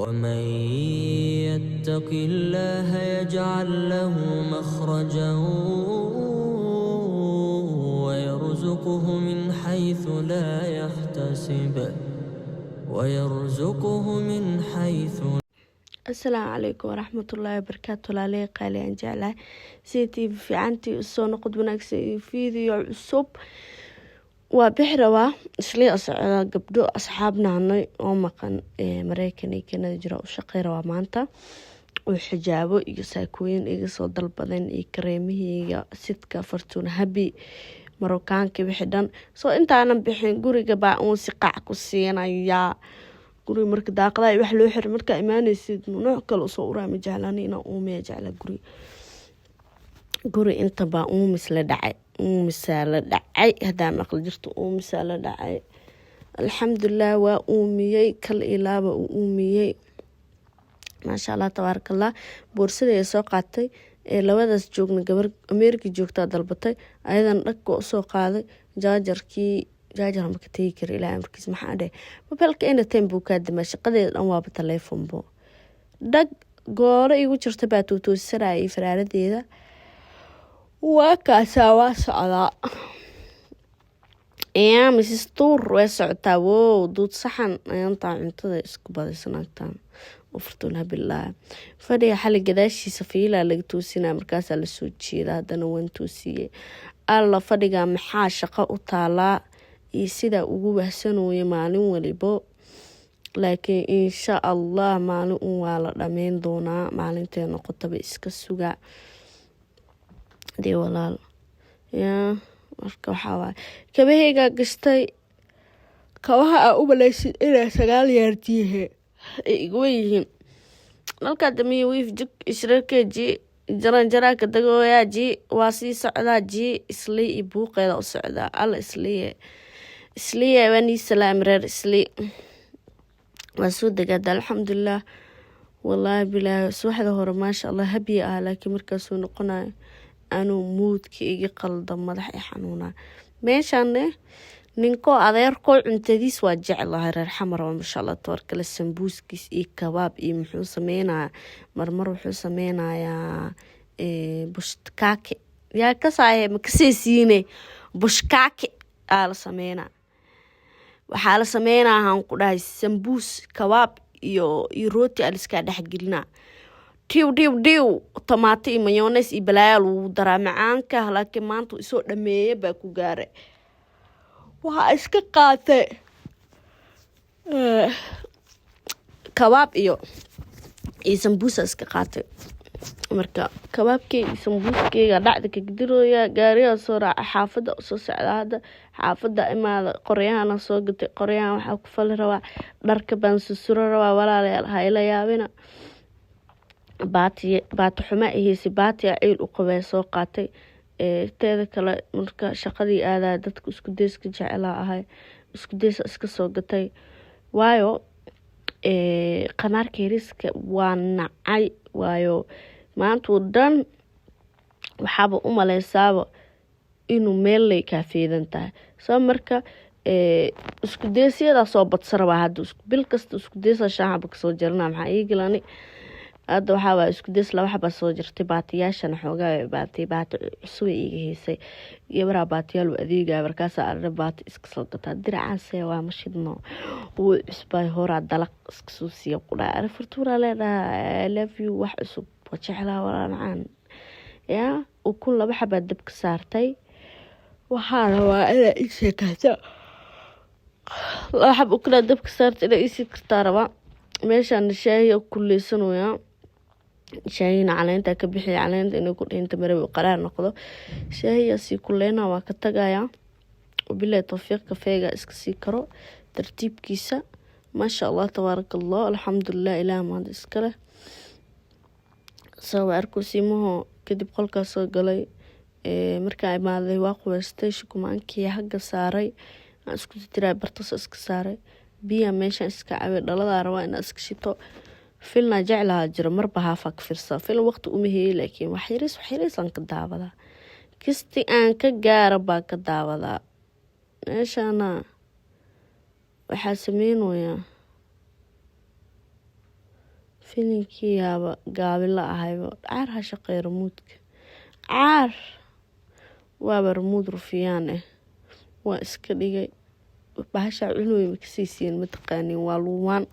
ومن يتق الله يجعل له مخرجا ويرزقه من حيث لا يحتسب ويرزقه من حيث Asalaamu calaykum waraxmatullaahi wabarakaatu. Walaaley qaali aan jeclahay, sida TV fiicantii usoo noqod wanaagsan iyo video cusub. Waa bixi rabaa, islii socdaa. Gabdho asxaabnaanay oo maqan Mareykan iyo Kanada jira u shaqey rabaa maanta oo xijaabo iyo saakooyin iga soo dalbadeen iyo kareemaheyga sidka Fartuun Habi Marokaanka wixii dhan. Soo intaanan bixin, guriga baa uun si qac ku siinayaa. Guriga marka daaqadaha wax loo xiray, markaa imaaneysid nooc kale usoo uraa. Ma jeclani inaa uumiya, jecla guri. Guri inta baa uumis la dhacay, uumisaa la dhacay. Hadaa maqli jirto, uumisaa la dhacay. Alxamdulilah, waa uumiyey, kal ilaaba uu uumiyey. Maasha Allah, tabaaraka Allah. Boorsada ay soo qaatay ee labadaas joogna, gabar Ameerika joogtaa dalbatay, ayadana dhagka usoo qaaday. Jaajarkii jaajar ma ka tegi kara ilaa amarkiis. Maxaa dheh, mobilka anytime buu kaa damaa, shaqadeeda dhan waaba taleefonbo. Dhag gooro igu jirta baa tuutuusanayay faraaradeeda. Waa kaasaa, waa socdaa. Yaa Mrs Tuur, way socotaa. Wow, duud saxan ayantaa cuntada isku badaysa naagtaan oo Furtuun Habilaa. Fadhiga xali gadaashiisa fiilaa laga toosinaya, markaasaa lasoo jeeda. Haddana waan toosiyey. Alla, fadhiga maxaa shaqo u taalaa iyo sidaa ugu wahsanooya maalin walibo. Laakiin insha Allah maalin un waa la dhameyn doonaa, maalintay noqotaba iska suga dee walaal. Yaa marka waxaa waaye, kabaheygaa gashtay, kabaha aa u maleysid inay 9 yaardiyihe ay igwa yihiin. Nalkaa damiye, wiif jug isreerkeji jaranjaraaka dagooyaa ji, waa sii socdaa ji. Islii iyo buuqeeda u socdaa. Alla, isliye, isliye, waa nii salaam reer Islii. Waa soo degaada, alxamdulilah. Wallaahi bilaahi, subaxda hore maasha Allah habiya ah, laakiin markaasuu noqonayo anuu moodka iga qalda, madax i xanuunaa. Meeshaane ninkoo adeerkoo cuntadiis waa jeclahay, reer Xamar waa, maasha Allah tabarkale. Sambuuskiis iyo kabaab iyo muxuu sameynayaa, marmar wuxuu sameynayaa bushkaake. Yaa kasaaye, ma kaseesiine? Bushkaake aa la sameynaa, waxaa la sameynaa haan ku dhahay sambuus, kabaab iyo rooti aa laiskaa dhexgelinaa. Dhiw dhiw dhiw, tomato iyo mayonnaise iyo balaayaa lagu daraa macaanka. Laakiin maanta isoo dhameeya baa ku gaaray. Waxaa iska qaatay kabaab iyo sambuusa iska qaatay. Marka kabaabkeyga iyo sambuuskeyga dhacda kadirooya, gaarigaa soo raaca, xaafada usoo socda. Hadda xaafada imaada, qoryahana soo gatay. Qoryahan waxaa ku fali rabaa dharka baan susuro rabaa. Walaalayaal, ha ila yaabina. Baati, baati xuma aheysi, baatiya ciil u qabee soo qaatay. Teeda kale, marka shaqadii aadaya, dadka isku deyska jecelaa ahay, isku deysa iska soo gatay, waayo qamaarka yariiska waa nacay. Waayo maantuu dhan waxaaba u maleysaaba inuu meel lay kaafeedan tahay. Soo marka isku deysyadaa soo badsa rabaa. Hadda bil kasta isku deysa shan xaba kasoo jarana. Maxaa ii galani hadda? Waxaa waaya isku deys laba xaba soo jirtay. Baatiyaashana xoogaa baati baati cusub ay iiga heysay gabaraa, baatiyaal u adeegaya. Markaasaa arrin baati iska soo gataa. Diracaanse waa ma shidno, wuu cusbay, horaa dalaq iska soo siiya ku dhaca. Ari Furtuuraa leedahay, I love you, wax cusub waa jeclaa walaa macaan. Yaa ukun laba xabaa dabka saartay. Waxaa rabaa inaa ii sheekaato. Laba xab ukunaa dabka saartay, inaa iisii kartaa rabaa. Meeshaan shaahiya kuleysanooyaa, shaahina caleenta ka bixiya, caleenta inay ku dhinta marabi, qaraar noqdo. Shaahiyaa sii kuleyna, waa ka tagayaa. Wabilahi towfiiq. Kafeega iska sii karo tartiibkiisa. Maasha Allah, tabaaraka Allah, alxamdulilah, ilaah mahad iskale. Soo arkusiimaho kadib qolkaas soo galay. Markaa imaaday waa qubeystay, shukumaankii xagga saaray, aan isku titiraa, bartas iska saaray, biyaa meeshaan iska cabay. Dhaladaa rabaa inaa iska shito. Filnaa jeclahaa jiro, marba haafaa ka fiirsaa film, waqti uma heeyay, laakiin wax yariis, wax yariis aan ka daawadaa. Kisti aan ka gaara baa ka daawadaa. Meeshaana waxaa sameynayaa. Filinkii yaaba gaabi la ahayba. Caar ha shaqeeya remote-ka, caar waaba remote rufiyaan ah. Waa iska dhigay bahashaa cunooy ma kasaysiin, mataqaaniin? Waa luwaan.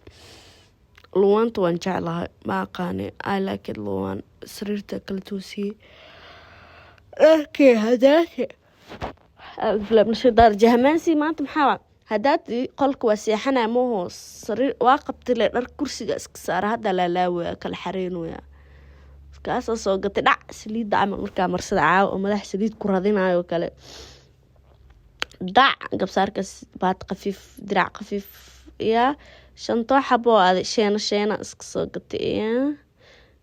Luwaanta waan jeclahay, ma aqaane, I like it. Luwaan sariirta kala toosiyey. Okay, hadaate jahmaansi maanta maxaa hadaati qolka waa seexanaya maho, sariir waa qabtile, dhar kursiga iska saara, hadda laalaawaya, kala xareynaya. Kaasaa soo gatay dhac saliidda camal markaa marsada caawa oo madax saliid ku radinayo kale. Dhac gabsaarkaas, baad khafiif, dirac khafiif yaa shantoo xabo ada sheena sheena iska soo gatay. Yaa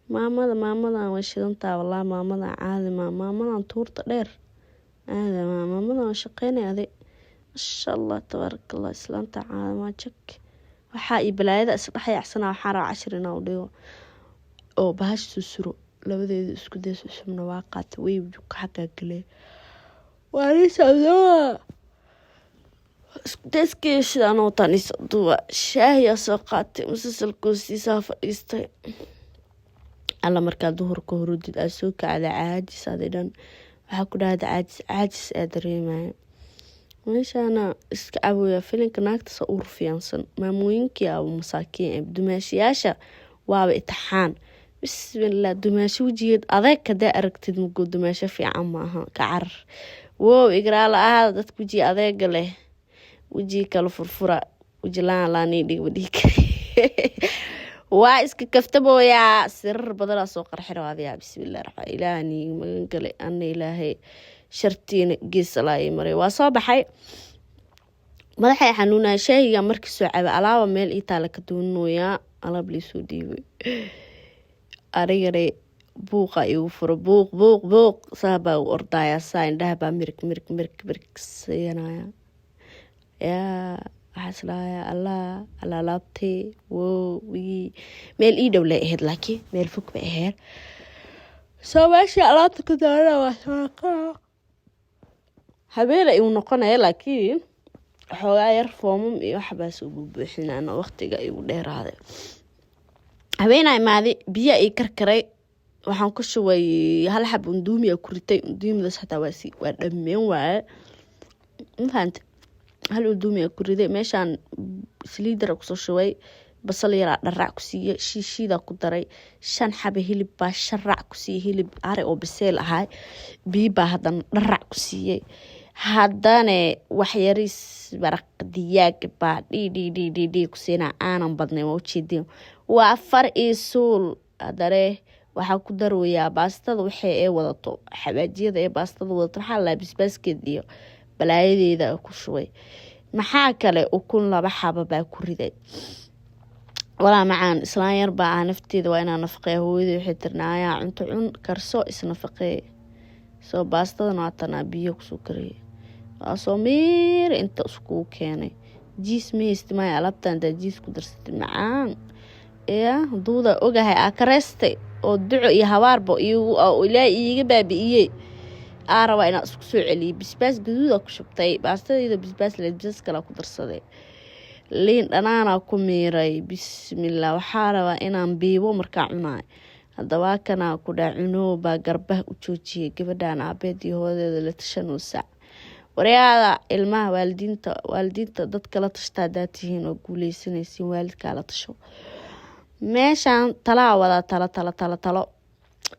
maamada, maamadan way shidantaa walaa. Maamadan caadi maa, maamadan tuurta dheer caadi maa, maamadan waa shaqeynay aday. Masha Allah, tabaaraka Allah, islaanta caadi maa. Jak waxaa iyo balaayada isdhex yaacsana. Waxaa rabaa cashir inaa u dhigo oo bahasha susuro labadeeda isku days cusubna waa qaatay, way juka xaggaa galee waalisabdaa isku dayskii sidaan wataan duuba. Shaahiyaa soo qaatay, musalsalka hoostiisaa fadhiistay. Alla, markaa duhurka hurudid aad soo kacda, caajis adi dhan waxaa ku dhahda, caajis caajis aa dareemaya. Meeshaana iska cabooya filinka. Naagtasa u rufiyaansan, maamooyinkii aba masaakiin, dumaashiyaasha waaba itixaan. Bismillah, dumaasho wejigeed adeeg hadaa aragtid, mugo dumaasho fiican maaha, ka carar. Wow, igraala ahaada dadka wejiga adeega leh, wejiga kala furfura, weji laan laanii dhigba dhiig. Waa iska kaftabooyaa, sirar badanaa soo qarxiro adiyaa. Bismillahi raxmaan, ilaah nii magan galay ana, ilaahay shartiina geesalaa maray. Waa soo baxay, madaxay xanuunaya. Shaahiga markii soo caba, alaaba meel ii taala ka doonooyaa, alaab liisoo dhiibay. Anigana buuqa igu furo, buuq buuq buuq, saa baa u ordaya, saa indhaha baa mirig mirig mirig mirig siiyanaya. Yaa waxaa islahayaa, allah alla, alaabtay wow wii meel ii dhow lay ahayd, laakiin meel fog bay ahayd. Soo meeshii alaabta ka doonana waa sooqa habeena igu noqonaya, laakiin xoogaa yar foomam iyo waxbaas u buubuuxinana waqtiga igu dheeraaday. Habeenaa imaaday, biyo ii karkaray, waxaan ku shubay hal xab unduumi ku ritay. Unduumidaas xataa waa dhameen waaye, mafahante? Hal unduumi ku riday, meeshaan saliidara kusoo shubay, basal yaraa dharac ku siiyey, shiishiida ku daray, shan xaba hilib baa sharac ku siiyey, hilib ari oo biseel ahaa. Biyo baa haddana dharac ku siiyey, haddana waxyariis maraq diyaag baa dhii dhii dhii dhii ku siinaa, aanan badnayn, waa ujeedin, waa far iyo suul. Haddane waxaa ku darwayaa baastada waxay ee wadato, xabaajiyada ee baastada wadato, maxaa la basbaaskeed iyo balaayadeeda ku shubay. Maxaa kale? Ukun laba xaba baa ku riday. Walaa macaan, islaan yar baa ah, nafteeda waa inaa nafaqeeya. Hooyadii waxay tirnaayaa, cunto cun, karso, isnafaqee. Soo baastadana waatanaa, biyo kusoo kariyay, waa soo miir inta iskugu keenay. Jiis ma haysti maya, alaabtan hadaa jiis ku darsatay macaan ya duuda ogahay aa kareystay oo duco iyo habaarba ilaahay iiga baabi'iyey, aa rabaa inaa isku soo celiyay. Basbaas gaduuda ku shubtay baastadayda, basbaas le, basbaas kalaa ku darsaday, liin dhanaanaa ku miiray. Bismillah, waxaa rabaa inaan biibo markaa cunaay. Haddaba kanaa ku dhaa cuno baa garbaha u joojiyay gabadhan, aabeed iyo hoodeeda la tashanaysa. Waryaada ilmaha, waalidiinta, waalidiinta dadka la tashta hadaa tihiin oo guuleysanaysiin. Waalidkaa la tasho. Meeshaan talaa wadaa, talo talo talo talo,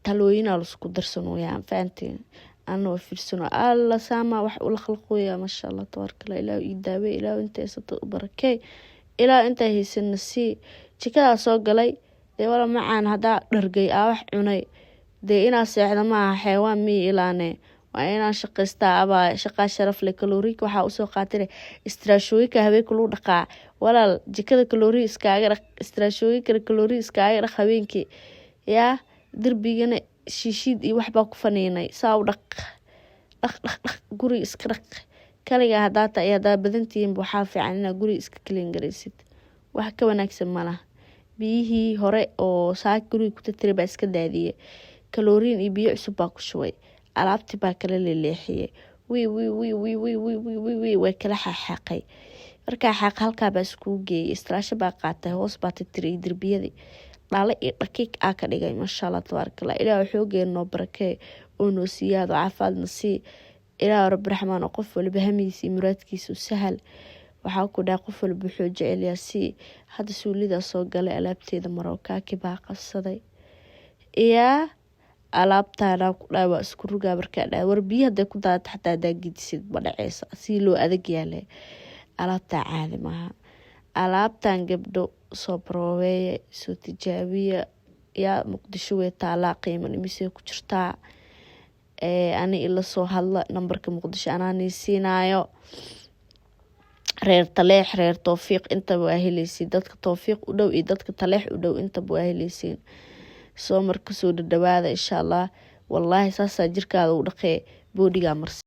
talooyinaa laisku darsanooyaa, fahanteen? Ana waa fiirsano, alla saamaa wax ula khalqooya. Maasha Allah, tabaarkala. Ilaah ii daawey, ilaah inta haysato u barakey, ilaah intaa haysana sii. Jikadaa soo galay dee, wala macaan, haddaa dhargay aa wax cunay dee, inaa seexda maaha, xeewaan mii ilaane, waa inaan shaqaystaa. Abaa shaqaa sharaf leh. Kalooriinka waxaa usoo qaatine istiraashooyinka habeenka lagu dhaqaa. Walaal, jikada kaloori iskaaga dhaq, istiraashooyinkana kaloori iskaaga dhaq habeenkii. Yaa darbigana shiishiid iyo waxbaa ku faniinay, saa u dhaq dhaq dhaq dhaq, guriga iska dhaq. Kaligaa hadaa taa iyo hadaa badantihiinba, waxaa fiican inaad guriga iska clean garaysid, wax ka wanaagsan malaha. Biyihii hore oo saaka guriga ku tirtiray baa iska daadiyey, kalooriin iyo biyo cusub baa ku shubay, alaabtii baa kala leleexiyey, wi wi wi wi wi wi wi wi wi, way kala xaaqay. Markaa xaaq halkaa baa iskugu geeyay, istiraasho baa qaatay, hoos baa tirtiray derbiyadii. Dhalo iyo dhakiig aa ka dhigay, maasha Allah, tabaarakallah. Ilaah xoogeena noo barakee oo noo siiyaado, caafimaadna sii. Ilaah rabbi raxmaan oo qof waliba hamigiisa iyo muraadkiisa u sahal. Waxaa ku dhahay qof walba wuxuu jecelyaa si. Hadda suulidaa soo galay, alaabteeda marookaaki baa qabsaday. Iyaa alaabtaana ku dhahay, waa isku rugaa. Markaa dhahay, war biyo haday ku daadata xataa hadaa gedisid ma dhaceysa, si loo adag yaale. Alaabtaa caadi maaha. Alaabtan gabdho soo baroobeeya, soo tijaabiya. Yaa Muqdisho way taalaa, qiimo dhimisay ku jirtaa. Ani ila soo hadla, nambarka Muqdisho anaa siinaayo. Reer Taleex, reer Toofiiq, intaba waa heleysiin. Dadka Toofiiq u dhow iyo dadka Taleex u dhow intaba waa heleysiin. Soo marka soo dhadhawaada, insha Allah. Wallaahi saasaa jirkaada u dhaqee, boodhigaa marsi.